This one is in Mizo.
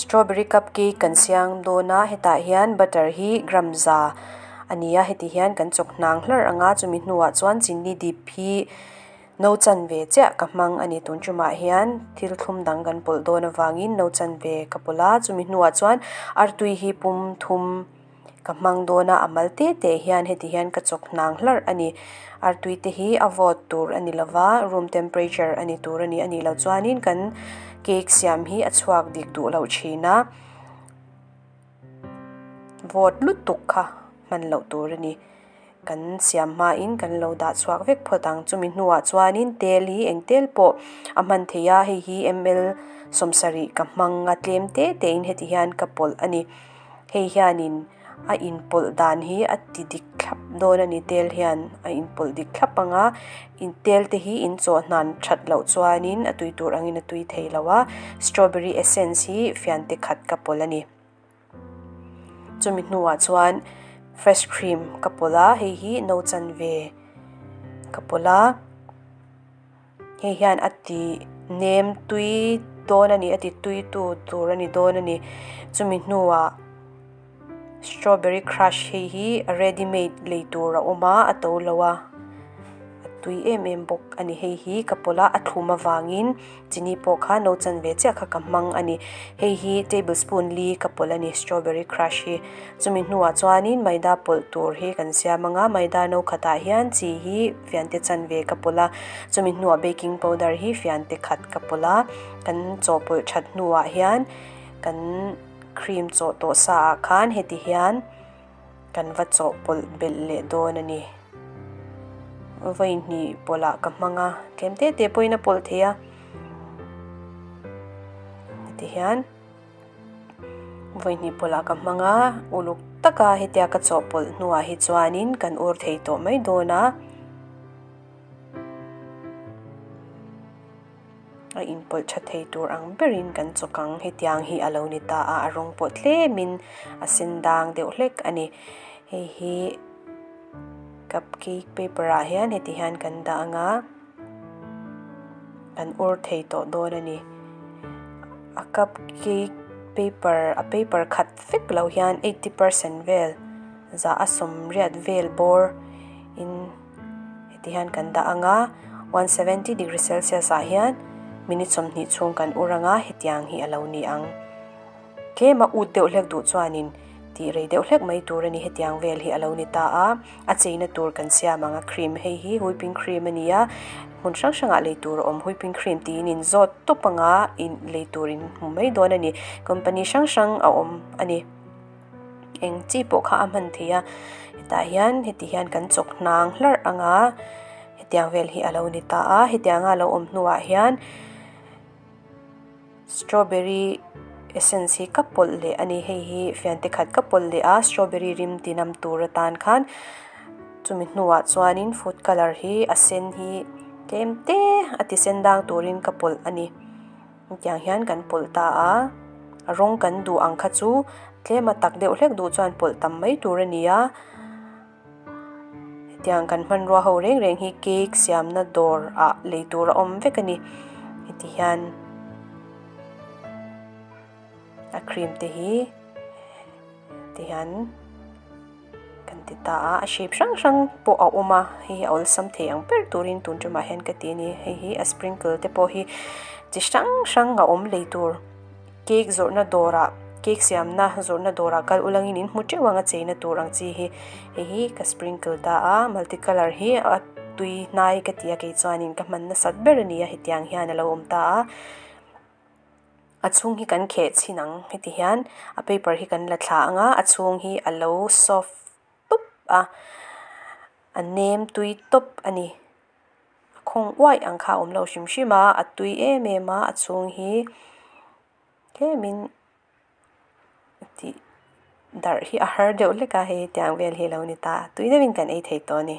Strawberry cupcake kan siam dawn a hetah hian butter hi gram za a ni a heti hian kan chawk hnang hlarh ang a chumi hnuah chuan chini dip hi no chanve chiah ka hmang a ni tun tumah hian thil thlum dang kan pawlh dawn avangin no chanve ka pawlh a chumi hnuah chuan artui hi pum thum ka hmang dawn a a mal te te hian heti hian ka chawk hnang hlarh a ni artui te hi a vawt tur a ni lova room temperature a ni tur a ni a nih loh chuanin kan cake siam hi a chhuak dik duh loh thin a vawt lutuk kha hman loh tur a ni kan siam hmain kan lo dah chhuak vek phawt ang chumi hnuah chuanin tel hi eng tel pawh a hman theih a hei hi ml sawmsarih ka hmang a tlem te te in heti hian ka pawlh a ni hei hianin a inpawlh dan hi a ti dik thlap dawn a ni tel hian a inpawlh dik thlap ang a in tel te hi in chawh hnan that loh chuanin a tui tur angin a tui thei lo a strawberry essence hi fian te khat ka pawlh a ni chumi hnuah chuan fresh cream ka pawlh a hei hi no chanve ka pawlh a hei hian a ti nem tui dawn a ni a ti tui tu tur a ni dawn a ni chumi hnuah strawberry crush hei hi ready made lei tur a awm a a to lo a a tui em em bawk a ni hei hi ka pawlh a a thlum avangin chini pawh kha no chanve chiah kha ka hmang a ni hei hi tablespoon li ka pawlh a ni strawberry crush hi chumi hnuah chuanin maida pawlh tur hi kan siam ang a maida no khatah hian chi hi fiante chanve ka pawlh a chumi hnuah baking powder hi fiante khat ka pawlh a kan chawhpawlh that hnuah hian kan cream chawh tawh sa ah khan heti hian kan va chawhpawlh belh leh dawn a ni vawi hnih pawlh ah ka hmang a tlem te te pawhin a pawlh thei a heti hian vawi hnih pawlh ah ka hmang a uluk taka hetia ka chawhpawlh hnuah hi chuanin kan ur thei tawh mai dawn a. A inpawlh tha thei tur ang berin kan chawk ang hetiang hi a lo ni ta a a rawng pawh tlemin a sen dang deuh hlek a ni hei hi cupcake paper ah hian heti hian kan dah ang a kan ur thei tawh dawn a ni a cupcake paper a paper khat vek lo hian 80% vel za a sawmriat vel bawr in. Heti hian kan dah ang a, 170 degree celsius ah hian minute 20 chhung kan ur ang a, hetiang hi a lo ni ang. Tlem a ut deuh hlek duh chuanin tih rei deuh hlek mai tur a ni, hetiang vel hi a lo ni ta a, a cheina tur kan siam ang a, cream hei hi whipping cream a ni a, hmun hrang hrangah lei tur a awm, whipping cream tiin in zawt tawp ang a, in lei tur in hmu mai dawn a ni, company hrang hrang a awm a ni. Eng chi pawh kha a hman thei a hetah hian heti hian kan chawk hnang hlarh ang a hetiang vel hi a lo ni ta a hetianga a lo awm hnuah hian strawberry essence hi ka pawlh leh a ni hei hi fiante khat ka pawlh leh a strawberry rim tinam tur atan khan chumi hnuah chuanin food colour hi a sen hi tlem te a ti sen dang turin ka pawlh a ni. Hetiang hian kan pawlh ta a, a rawng kan duh ang kha chu tlem a tak deuh hlek duh chuan pawlh tam mai tur a ni a. Hetiang kan hmanrua ho reng reng hi cake siamna dawr ah lei tur a awm vek a ni. Heti hian a cream te hi ti hian. Kan ti ta a, a shape hrang hrang pawh a awm a, hei hi a awlsam thei ang ber turin tun tumah hian ka ti a ni, hei hi a sprinkle te pawh hi chi hrang hrang a awm lei tur cake zawrhna dawrah cake siamna zawrhna dawrah kal ulangin in hmu teuh ang a cheina tur ang chi hi hei hi ka sprinkle ta a multi colour hi a tui hnai ka ti a kei chuanin ka hman nasat ber a ni a hetiang hian a lo awm ta a. A chhung hi kan kheh chhin ang heti hian a paper hi kan la thla ang a a chhung hi a lo soft tup a a nem tui tawp a ni a khawng uaih ang kha a awm lo hrim hrim a a tui em em a a chhung hi tlemin tih darh hi a har deuh hlek a hei tiang vel hi a lo ni ta tui deuhin kan ei thei tawh a ni.